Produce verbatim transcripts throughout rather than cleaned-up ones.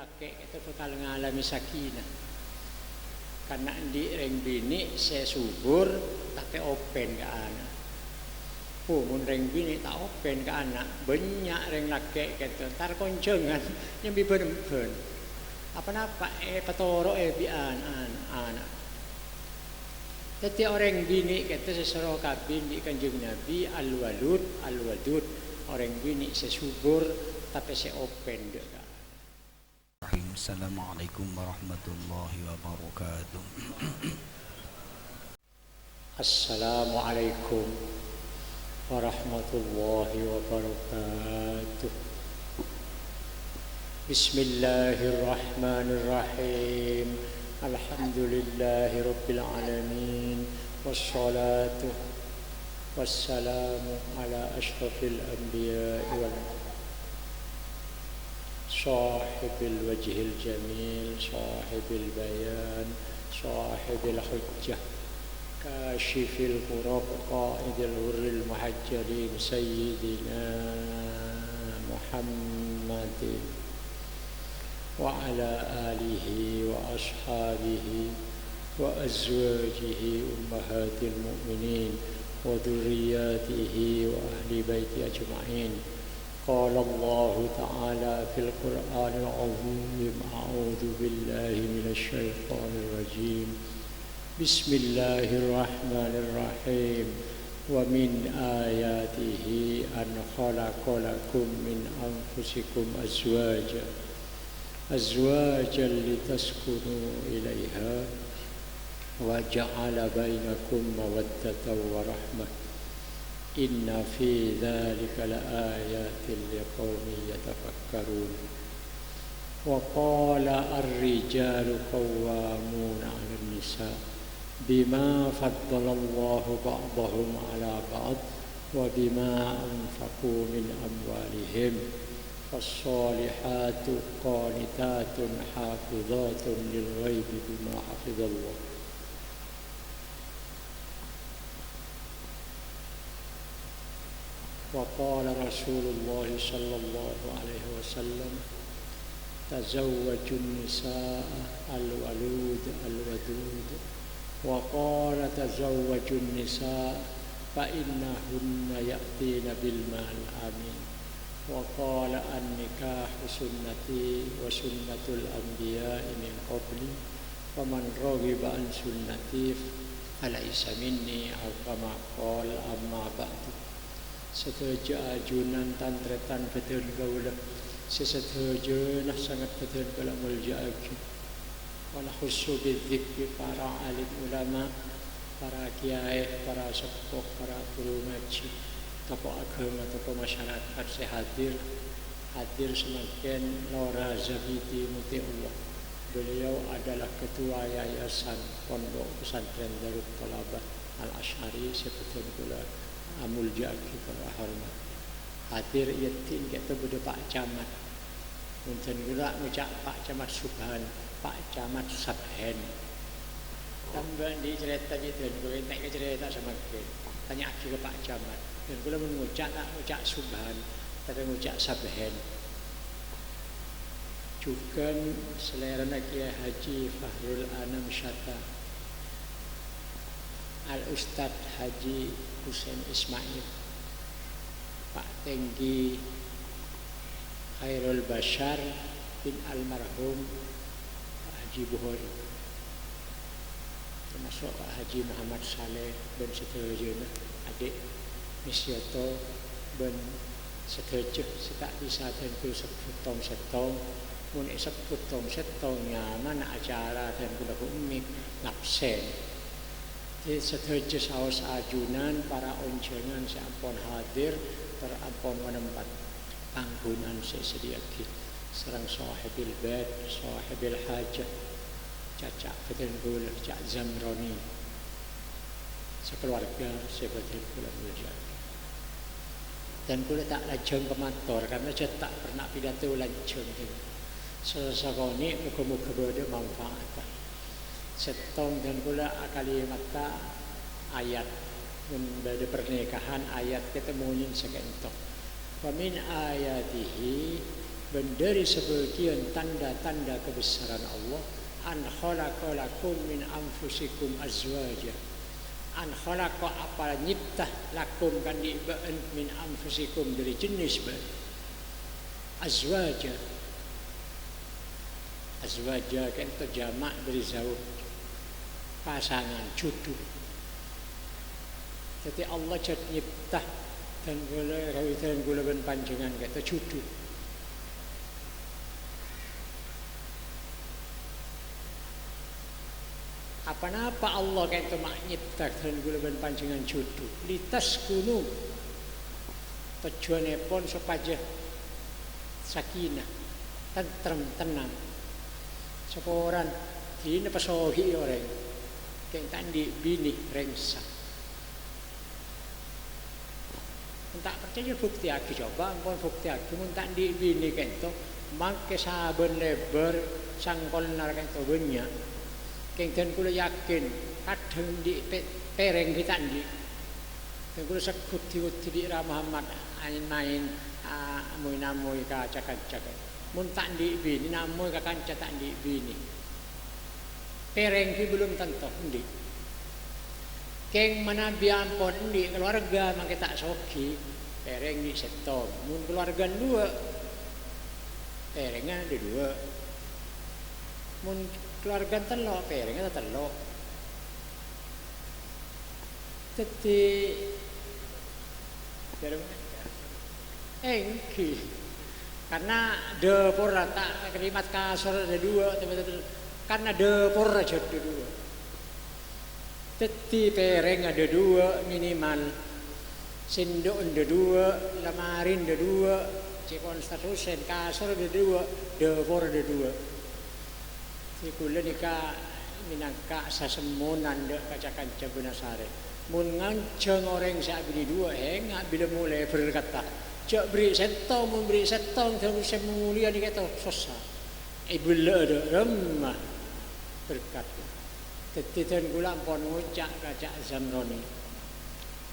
Lakè' kèto bhâkal ngalamè sakinah. Karna andi' rèng binè' sè subur, tapè open ka ana'. Oh, mon rèng binè' ta' open ka ana', bânnya' rèng lakè' kèto, tar konjhângan nyambi bân-embân. Apa-napa èpatoro'è bi' an-, an-, ana'. Dhâddhi orèng binè' kèto sè soro kabin bi' Kanjeng Nabi, al-walud, al-wadud. Orèng binè' sè subur, tapè sè open dâ' ka ana'. Assalamualaikum warahmatullahi wabarakatuh. Assalamualaikum warahmatullahi wabarakatuh. Bismillahirrahmanirrahim. Alhamdulillahirabbil alamin. Wassalatu wassalamu ala asyrafil anbiya'i wal Shahibul wajhil jamil, shahibul bayan, shahibul hujjah, kashifil kurab, qaidil ghurril muhajjalin, sayyidina Muhammadin wa ala alihi wa ashabihi wa azwajihi ummahatil mu'minin wa dzurriyyatihi wa ahli baiti ajma'in. قال الله تعالى في القرآن العظيم: أعوذ بالله من الشيطان الرجيم. بسم الله الرحمن الرحيم. ومن آياته أن خلق لكم من أنفسكم أزواجا، أزواجا لتسكنوا إليها، وجعل بينكم مودة ورحمة، إن في ذلك لآيات لقوم يتفكرون. وقال: الرجال قوامون على النساء بما فضل الله بعضهم على بعض وبما أنفقوا من أموالهم، فالصالحات قانتات حافظات للغيب بما حفظ الله. وقال رسول الله صلى الله عليه وسلم: تزوجوا النساء الولود الودود. وقال: تزوجوا النساء فإنهن يأتين بالمال الأمين. وقال: النكاح سنتي وسنة الأنبياء من قبلي، فمن رغب عن سنتي فليس مني، أو كما قال. أما بعد. Sadhâjâ ajunan tan-tarètan bhâdhân kaulâ, sè sadhâjâna sanget bhâdhân kaulâ molja'aghi. Wa nakhussu bidzikri para alim ulama, para kiyaè, para seppo, para ghuru ngajhi, tokoh agama, tokoh masyarakat sè hadir. Hadir samangkèn Lora Zabidi Mutiullah. Beliau adalah ketua Yayasan Pondok Pesantren Darut Thalabah Al-Asy'ari sè bhâdhân kaulâ amolja'aghi, kaulâ ahormadhi. Hadir è dinna' kèto bâdâ Pa' Camat. Bhunten kaulâ ngoca' Pa' Camat Subhan, Pa' Camat Sabhen. Tambâ andi' carèta bi' dhân kaulâ, ta' ècarèta samangkèn. Tanya'aghi ka Pa' Camat. Dhân kaulâ mon ngoca' ta' ngoca' Subhan, tapè ngoca' Sabhen. Jhughân salèrana Kiai Haji Fahrul Anam Syata, Al Ustadz Haji Husain Ismail, Pa' Tèngghi Khairul Basyar bin almarhum Haji Bukhari, tamaso' Haji Muhammad Saleh bân sadhâjâna, Adi' Misyoto bân sadhâjâ sè ta' bisa dhân kaulâ sebbhut tong-sèttong. Mon èsebbhut tong-sèttong, nyamana acara dhân kaulâ bu' mè' ngabsèn. Dhâddhi sadhâjâ saos ajunan, para onjhângan sè ampon hadir, tor ampon manempat pangghuna'an sè èsadhiyâ'aghi, sareng Sohibil Bait, Sohibil Hajah, caca' bhâdhân kaulâ, Ca' Zamroni, sakalowarga sè bhâdhân kaulâ molja'aghi. Dhân kaulâ ta' lanjhâng ka mator, karna jhâ' ta' pernah pidato lanjhâng, dhân. Sa-, sakonè' moghâ-moghâ bâdâ manfaatta. Sèttong dhân kaulâ akalimatta ayat. Mon bâdâ pernikahan, ayat kèto monyèn saka'ènto. "Wa min ayatihi Bân dhâri sabâgiyân tandhâ-tandhâ kabessaran Allah, "An khalaqa lakum min anfusikum azwaja." An khalaqa, apa nyèpta, lakum, kan dhi' bâ'ân, min anfusikum, dhâri jhânès bâ'ân. Azwaja. Azwaja ka'ènto jama' dhâri zauj, pasangan, jhudhu. Dhâddhi, Allah jhât nyèpta dân kaulâ, ghâbây dân kaulâ bân panjhennengngan ka'ènto jhudhu. Aponapa Allah ka'ènto ma' nyèpta dân kaulâ bân panjhennengngan jhudhu? Litaskunu. Tojjhuwânnèpon sopajâ sakinah, tentrem, tennang. Saporana, dhina èpasogi'i orèng, kèng ta' andi' binè rèngsa. Mon ta' parcajâ, buktèyaghi, coba, ampon buktèyaghi, mon ta' andi' binè ka'ènto, mangkè sabân lèbâr sangkol nara ka'ènto bânnya'. Kèng dân kaulâ yakin, kadhâng andi' pè-, pèrèng ghi' ta' andi'. Dân kaulâ segghut dhi-, dhi-, dhi' Ra Muhammad, aèn-maèn, a-, amoy-namoy ka ca-kanca. Mon ta' andi' binè, namoy ka kanca ta' andi' binè. Pèrèng ghi' bellum tanto andi'. Kèng manabi ampon andi' kalowarga mangkè ta' soghi, pèrèng ghi' sèttong. Mon kalowarga dhuwâ', pèrèngnga dhuwâ'. Mon kalowarga tello', pèrèngnga tello'. Dhâddhi, engghi. Karna dhâporra ta' kalimat kasor adhâ dhuwâ', tapi tetep karna dhâporra jhât adhâ dhuwâ'. Dhâddhi, pèrèng adhâ dhuwâ' minimal, sèndhu'na adhâ dhuwâ', lemari adhâ dhuwâ', cè' pon statusen, kasor adhâ dhuwâ', dhâpor adhâ dhuwâ'. Sè kaulâ nèka mènangka sasemmonan dâ' ka ca-kanca bânasarè. Mon nganjhâng orèng sè abinè dhuwâ', enga' bilâ molè berkatta. Jhâ' bherri' sèttong, mon bherri' sèttong, dhâbuna sè molèya nèka èto sossa. Èbellâ'â dâ' remma berkat. Dhâddhi, dân kaulâ ampon ngoca' ka Ca' Zamroni.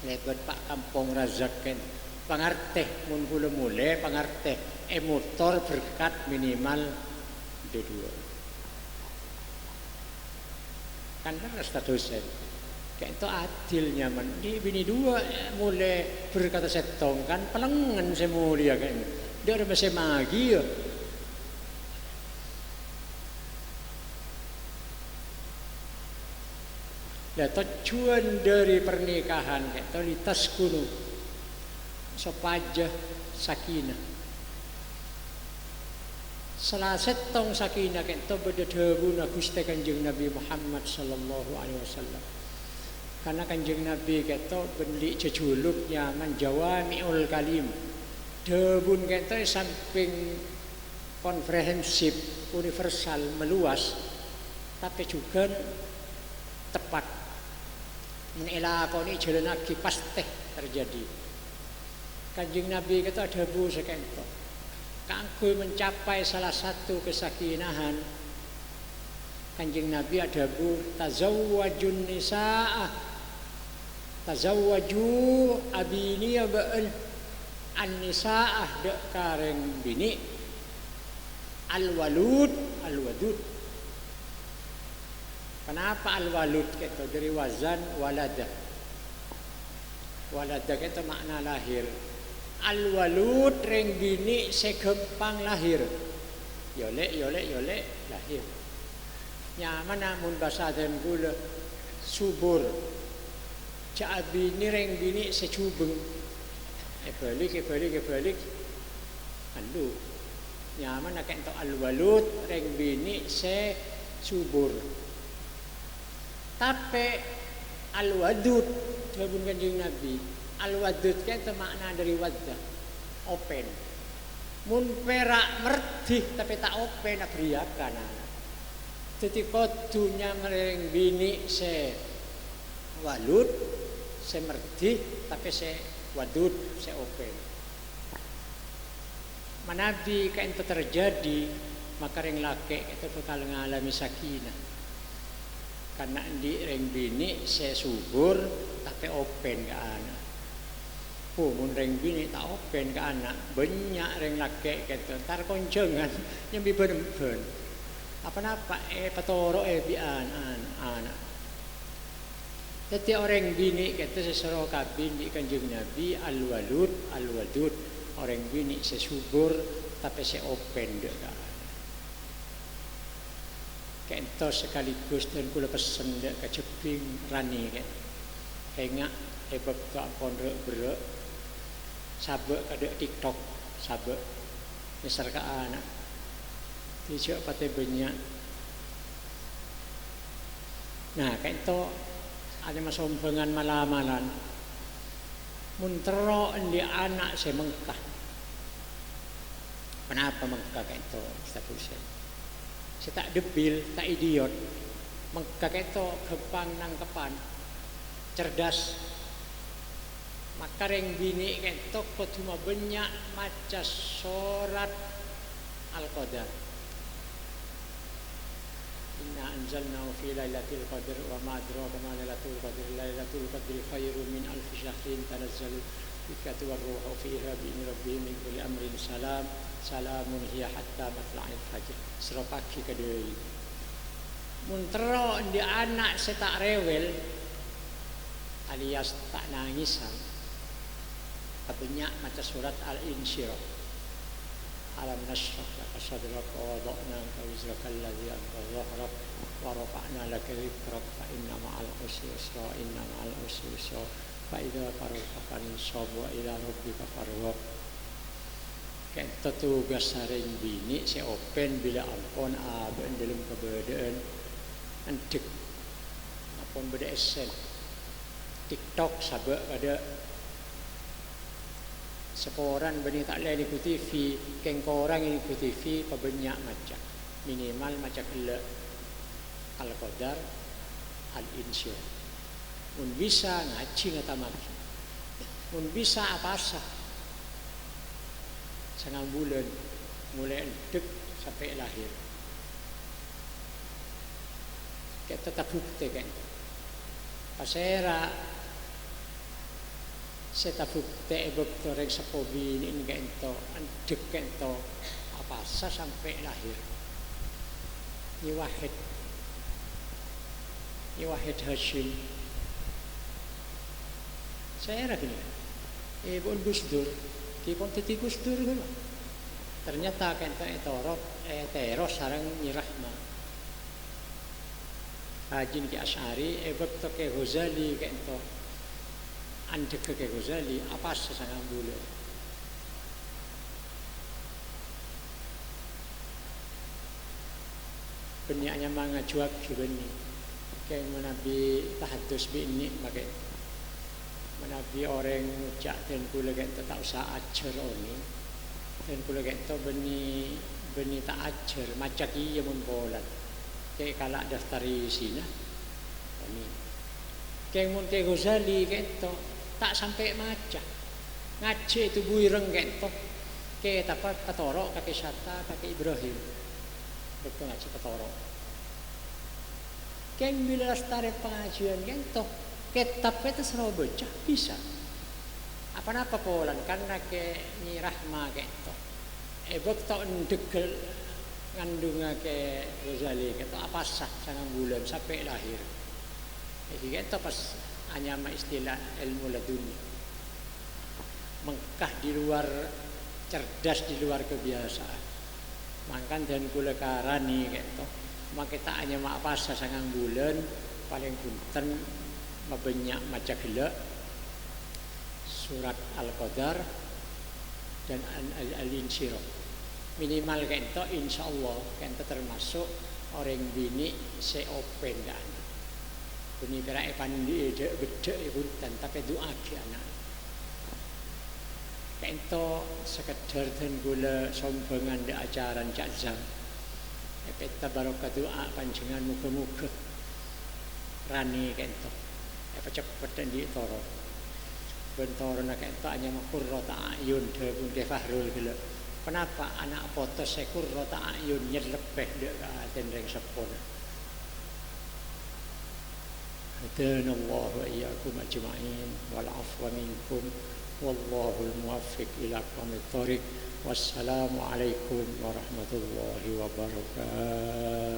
Lèbât Pa' Kampong Razak kèn, pangartè, mon kaulâ molè, pangartè, èmotor berkat minimal adhâ dhuwâ'. Kan lerres ta' dosen. Ka'ènto adil nyaman. Andi' binè dhuwâ', molè berkatta sèttong, kan palengngen sè molèya ka'ènto. Dâ' remma sè maghi, yâ. Lah, tojjhuwân dhâri parnikahan ka'ènto litaskunu, sopajâ sakinah. Sala sèttong sakinah ka'ènto bâdâ dhâbuna Ghustè Kanjeng Nabi Muhammad sallallahu alaihi wasallam. Karna Kanjeng Nabi ka'ènto bânnè jhâjhuluk nyamana Jawami'ul Kalim. Dhâbuna ka'ènto è sampèng komprehensif, universal, meluas, tapè jhughân teppat. Mon èlakonè, èjhâlânnaghi, pastè terjadi. Kanjeng Nabi ka'ènto adhâbu saka'ènto, kaangghuy mencapai salah satu kesakinahan, Kanjeng Nabi adhâbu, "Tazawwajun nisa'a." Tazawwaju, abinèya bâ'ân, an-nisa'a, dâ' ka rèng binè', al-walud, al-wadud. Ponapa al-walud ka'ènto? Dhâri wazan walada. Walada ka'ènto ma'na lahir. Al-walud, rèng binè' sè ghâmpang lahir. Yolè', yolè', yolè', lahir. Nyamana mon bhâsa dân kaulâ, subur. Jhâ' abinè rèng binè' sè jhubeng. Èbâlik, èbâlik, èbâlik. Anu, nyamana ka'ènto al-walud, rèng binè' sè subur. Tapè al-wadud, dhâbuna Kanjeng Nabi, al-wadud ka'ènto ma'na dhâri wadda, open. Mon pèra' merdhi tapè ta' open, aberriyakan ana'. Dhâddhi kodhu nyamana rèng binè' sè walud, sè merdhi, tapè sè wadud, sè open. Manabi ka'ènto terjadi, maka rèng lakè' ka'ènto bhâkal ngalamè sakinah. Karna andi' rèng binè' sè subur, tapè open ka ana'. Oh, mon rèng binè' ta' open ka ana', bânnya' rèng lakè' kento, entar konjhângan nyambi bân-embân. Apa-napa èpatoro'è bi' an-, an-, ana'. Dhâddhi orèng binè' kento sè soro kabin bi' Kanjeng Nabi, al-walud, al-wadud. Orèng binè' sè subur, tapè sè open dâ' ka ana'. Kento sakaligus dân kaulâ pessen dâ' ka Jebbhing Rani, kè. Ènga' è bâkto ampon râ'-berrâ', sabâ' ka dâ' TikTok, sabâ'. Nyèsèr ka ana'. Dhi jhâ' patè bânnya'. Nah, kento anyama sombhângan mala-malan. Mon terro andi' ana' sè mengka. Ponapa mengka kento, Ustaz Husain? Sè ta' debbil, ta' idiot. Mengka kento ghâmpang nangkepan. Cerdas. Maka rèng binè' kento kodhu mabânnya' maca sorat Al-Qadar. "Inna anzalnahu fi lailatil qadr, wa ma adraka ma lailatul qadr, lailatul qadri khairum min alfi syahrin, tanazzalul malaikatu war ruhu fiha bi idzni rabbihim min kulli amrin salam, salamun hiya hatta matla'il fajr." Sèro pagi kadâi. Mon terro andi' ana' sè ta' rewel, alias ta' nangisan, pabânnya' maca sorat Al-Insyirah. "Alam nasyrah laka sadrak, wa wada'na anka wizrak alladzi anqadha dhahrak, wa rafa'na laka dzikrak, fa inna ma'al usri yusra, inna ma'al usri yusra, fa idza faragta fanshab, wa ila rabbika farghab." Kento tugas sarèng binè' sè open bilâ ampon abâ'na dâlem kabâdâ'ân endhek. Ampon bâdâ S M. TikTok sabâ' kadâ'. Saporana bânnè ta' lè nèngghu T V, kèng korang nèngghu T V, pabânnya' maca. Minimal maca ghellâ' Al-Qadar, Al-Insyirah. Mon bisa, ngajhi ngatamaghi. Mon bisa, apasa. Sangang bulân, molaè endhek sampè' lahèr. Kèng ta' buktè, kèng. Pasèra sè ta' buktè è bâkto rèng seppo binè'na kento, endhek kento, apasa sampè' lahèr. Nyi Wahid. Nyi Wahid Hasyim. Sèra ghânèka. Èbhu'na Gus Dur. Ghi pon dhâddhi Gus Dur ghânèka. Ternyata kento ètoro', ètèros sareng Nyi Rahma. Hajina Kè Asy'ari, è bâkto Kè Ghazali kento andhegghâ Kè Ghazali, apasa sangang bulân. Bânnè anyama ngajhuwâghi bânnè. Kèng manabi tahadus bi' ennè' makè. Manabi orèng ngoca' dân kaulâ kento ta' osa ajhâr onèng. Dân kaulâ kento bânnè, bânnè ta' ajhâr, maca kèya mon polana. Kè kala' daftar isina. Onèng. Kèng mon Kè Ghazali kento ta' sampè' maca. Ngajhi ètubuwi rèng kento. Kètabbhâ patoro' ka Kè Syatta, ka Kè Ibrahim. Bâkto ngajhi patoro'. Kèng bilâ lastarè pangajhiyân kento, kètab kento soro bâca, bisa. Apa-napa polana, karna Kè Nyi Rahma kento. È bâkto endhegghâ ngandhungnga Kè Ghazali kento apasa sangang bulân sampè' lahèr. Dhâddhi kento pas anyama istilah èlmo laduni. Mengka di luar, cerdas di luar kebiasaan. Mangkana dân kaulâ karani kento, makè ta' anyama apasa sangang bulân, palèng bhunten mabânnya' maca ghellâ' surat Al-Qadar dan Al-, Al-, Al-Insyirah. Minimal kento, insyaallah, kento termasuk orèng binè' sè open ka ana'. Bânnè pèra' èpandi'i dâ'-, beddhâ' è bhunten, tapè du'aaghi ana'. Kento sakeddhâr dân kaulâ sombhângan dâ' acarana Cak Zam. Èpèta barokah du'a panjhennengngan, moghâ-moghâ rani kento èpaceppet andi' toro'. Bân toronna kento anyama Qurrata A'yun, dhâbuna Kè Fahrul ghellâ'. Ponapa ana' poto sè Qurrata A'yun nyelleppè dâ' ka atèna rèng seppona? Hadanallahu wa iyyakum ajma'in, wal afwa minkum, Wallahul muwaffiq ila aqwamit thoriq. Wassalamualaikum warahmatullahi wabarakatuh.